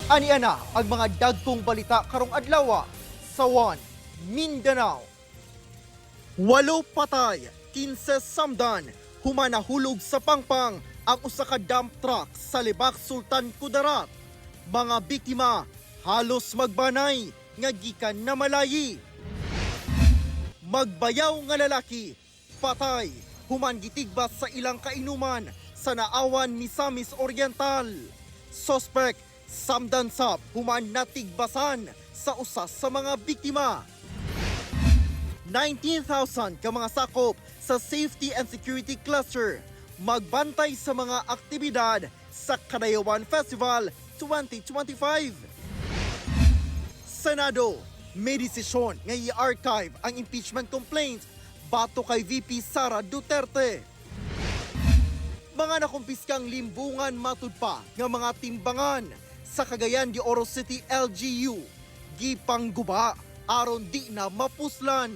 Ania na ang mga dagkong balita karong adlaw sa One Mindanao. Walo patay, 15 samdan, human nahulog sa pangpang ang usa ka dump truck sa Lebak, Sultan Kudarat. Mga biktima halos magbanay nga gikan namalayi. Magbayaw nga lalaki, patay, human gitigbas sa ilang kainuman sa Naawan, Misamis Oriental. Suspect, samdan sab human natigbasan sa usa sa mga biktima. 19,000 ka mga sakop sa Safety and Security Cluster magbantay sa mga aktibidad sa Kadayawan Festival 2025. Senado, may desisyon nga i-archive ang impeachment complaint batok kay VP Sara Duterte. Mga nakumpiskang limbungan, matud pa nga mga timbangan sa Cagayan de Oro City LGU gipangguba aron di na mapuslan.